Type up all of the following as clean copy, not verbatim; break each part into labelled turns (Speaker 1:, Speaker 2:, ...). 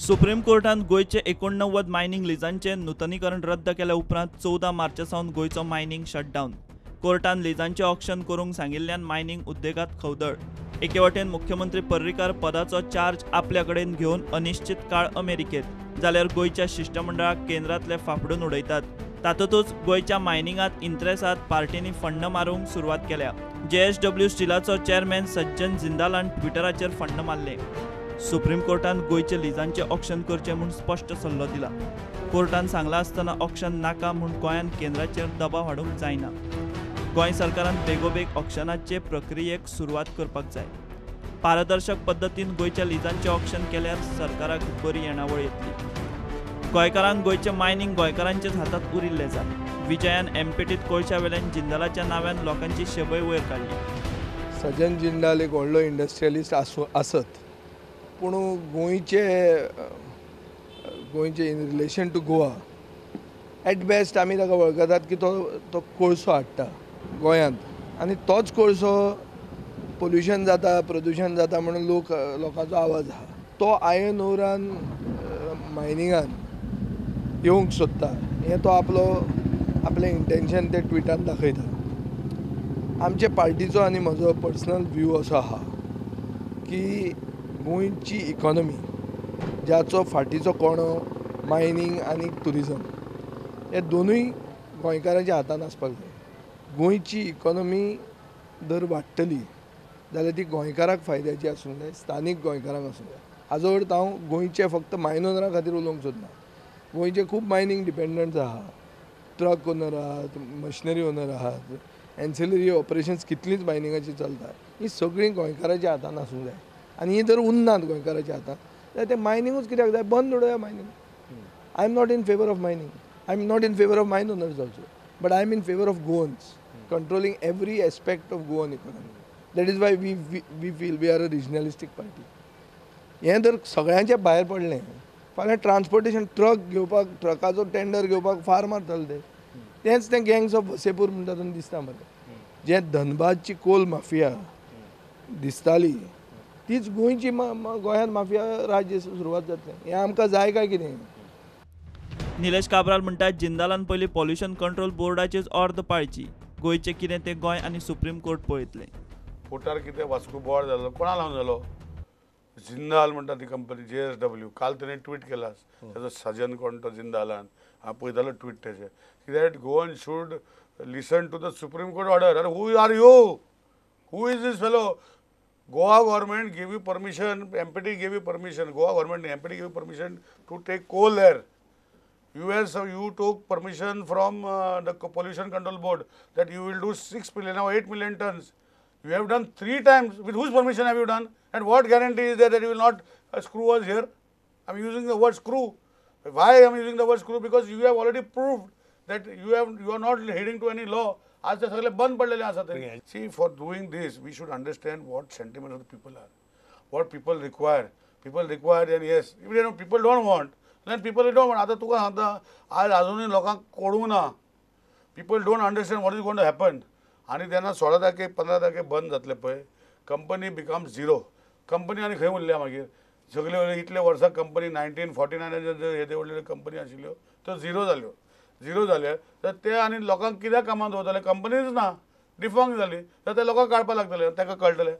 Speaker 1: Supreme कोर्टान गोंयचे 89 mining लिजांचे नुतनीकरण रद्द केल्या उपरांत 14 मार्चा सावन गोंयचो मायनिंग शटडावन. कोर्टान लिजांचे ऑक्शन करूंक सांगिल्ल्यान मायनिंग उद्देगांत खवदळ. एके वटेन मुख्यमंत्री पर्रीकार पदाचो चार्ज आपल्या कडेन घेवन अनिश्चित काळ अमेरिकेत, जाल्यार गोंयच्या शिश्टमंडळाक केंद्रांतले फाफडून उडयतात. तातूंतच गोंयच्या मायनिंगांत इंत्रेसाद पार्टींनी फंड मारूंक सुरवात केल्या. JSW स्टिलाचो चेअरमॅन सज्जन जिंदालान ट्विटराचेर फंड मारले. सुप्रीम कोर्टान गोंयचे लिजांचे ऑक्शन करचें म्हूण स्पश्ट सल्लो दिला. कोर्टान सांगलां आसतना ऑक्शन नाका म्हूण गोंयान केंद्राचेर दबाव हाडूंक जायना. गोंय सरकारान बेगोबेग ऑक्शनाचे प्रक्रियेक सुरवात करपाक जाय. पारदर्शक पद्दतीन गोंयच्या लिजांचे ऑक्शन केल्यार सरकाराक बरी येणावळ येतली. गोंयकारांक गोंयचें मायनिंग गोंयकारांचेच हातांत उरिल्लें जाय. विजयान एमपीटीत कोळशा वेल्यान जिंदालाच्या नांवान लोकांची शबय वयर काडली.
Speaker 2: सज्जन जिंदाल एक व्हडलो इंडस्ट्रियलिस्ट आसत, पूण गोंयचे गोंयचे in relation to Goa at best आमी ताका वळखतात की तो तो कोळसो हाडटा गोंयांत आनी तोच कोळसो पोल्युशन जाता, प्रदुशण जाता म्हणून लोक लोकांचो आवाज आहा. तो आयर्न ओरान मायनिंगान येवंक सोदता हें तो आपलो आपलें इंटेन्शन ते ट्विटान दाखयता. आमचे पार्टीचो आनी म्हजो पर्सनल व्यू असो आहा की गोंयची इकॉनॉमी ज्याचो फाटीचो कोणो मायनींग आनी ट्युरिजम हे दोनूय गोंयकारांच्या हातान आसपाक जाय. गोंयची इकॉनॉमी जर वाडटली जाल्यार ती गोंयकाराक फायद्याची आसूंक जाय, स्थानीक गोंयकारांक आसूंक जाय. हाजो अर्थ हांव गोंयचे फक्त मायन ओनरा खातीर उलोवंक सोदना. गोंयचे खूब मायनींग डिपेंडंट्स आहा, ट्रक ओनर आहात, मशिनरी ओनर आहात, एन्सिलरी ऑपरेशन्स कितलींच मायनिंगाची चलता. ही सगळीं गोंयकाराच्या हातान आसूंक जाय आनी ही जर उरनात गोंयकाराच्या हातान जाल्यार तें मायनिंगूच कित्याक जाय, बंद उडोवया mining. I am not in favour of mining, I am not in favour of mine owners also, but I am in favour of Goans controlling every aspect of Goan economy. That is why we feel we are a regionalistic party. हें जर सगळ्यांच्या भायर पडलें फाल्यां transportation truck घेवपाक, ट्रकाचो tender घेवपाक फार मारतले ते. तेंच तें गँग्स ऑफ वसेपूर म्हणटा तातूंत दिसता मरे. जें धनबादची कोल माफिया दिसताली तीच गोंयची गोंयांत माफिया राज्य सुरवात जातलें. हें आमकां जाय काय कितें?
Speaker 1: निलेश काब्राल म्हणटा जिंदालान पयलीं पॉल्युशन कंट्रोल बोर्डाचीच ऑर्द पाळची. गोंयचें कितें तें गोंय आनी सुप्रीम कोर्ट पळयतलें.
Speaker 3: पोटार कितें वास्को बोवाळ जालो, कोणा लावन जालो? जिंदाल म्हणटा ती कंपनी JSW. काल तेणें ट्वीट केला ताजो सजन कोण तो जिंदालान, हांव पळयतालो ट्वीट तेजें, कित्याक Goan should listen to the Supreme Court order. अरे who are you, who is this fellow? Goa government give you permission, MPT give you permission, Goa government MPT give you permission to take coal there. You took permission from the Pollution Control Board that you will do 6 million or 8 million tons. You have done 3 times. With whose permission have you done? And what guarantee is there that you will not screw us here? I am using the word screw. Why I am using the word screw? Because you have already proved that you are not heading to any law. आज ते सगळे बंद पडलेले आसा ते. See, for doing this, we should understand what sentiments of the people are, what people require. People require, and yes, if you know, people don't want, then people don't want. आतां तुका सांगता, आज अजुनूय लोकांक कळूंक ना. People don't understand what is going to happen. आनी तेन्ना 16 तारखेक 15 तारखेक बंद जातलें पळय, कंपनी बिकम्स झिरो. कंपनी आनी खंय उरल्या मागीर? सगळे इतले वर्सां कंपनी 1949 येदे व्हडल्यो कंपनी आशिल्ल्यो त्यो झिरो जाल्यो. झिरो जाले तर ते आनी लोकांक कित्याक कामाक दवरतले? कंपनीच ना, डिफंक्ट जाली तर ते लोकांक काडपाक लागतले, ताका कळटलें.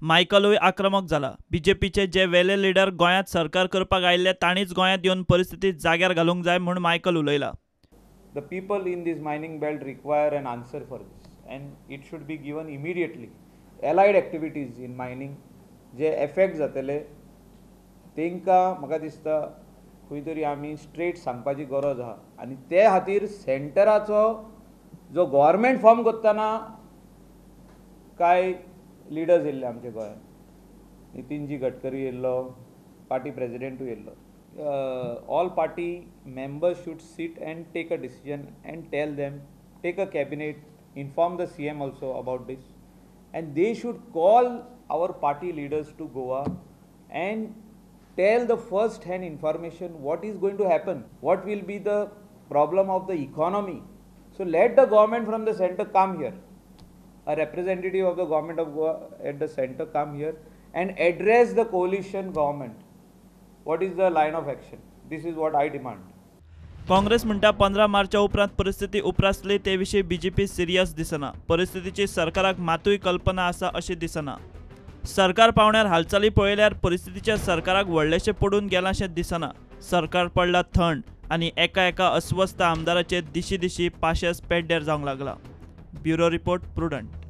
Speaker 1: मायकलूय आक्रमक जाला. बीजेपीचे जे वेले लिडर गोंयांत सरकार करपाक आयिल्ले तांणीच गोंयांत येवन परिस्थिती जाग्यार घालूंक जाय म्हूण Michael उलयला.
Speaker 4: The people in this mining belt require an answer for this and it should be given immediately. Allied activities in mining J effect जातले तांकां म्हाका दिसता खंय तरी आमी स्ट्रेट सांगपाची गरज आहा आनी ते खातीर सेंटराचो जो गव्हर्मेंट फॉर्म करतना कांय लिडर्स येयल्ले आमच्या गोंयांत, नितीनजी गडकरी येयल्लो, पार्टी प्रेजिडेंटूय येयल्लो. All party members should sit and take a decision and tell them, take a cabinet, inform the CM also about this, and they should call our party leaders to Goa and tell the first hand information what is going to happen, what will be the problem of the economy. So let the government from the center come here, a representative of the government of Goa at the center come here and address the coalition government What is the line of action? This is what I demand.
Speaker 1: Congress म्हणटा 15 मार्चा उपरांत परिस्थिती उप्रासली ते विशीं BJP serious दिसना. परिस्थितीची सरकाराक मातूय कल्पना आसा अशें दिसना. सरकार पावण्यार हालचाली पळयल्यार परिस्थितीच्या सरकाराक व्हडलेशें पडून गेलांशें दिसना. सरकार पडला थंड आनी एका एका अस्वस्थ आमदाराचे दिशी दिशी पाशेस पेड्ड्यार जावंक लागला. Bureau report, Prudent.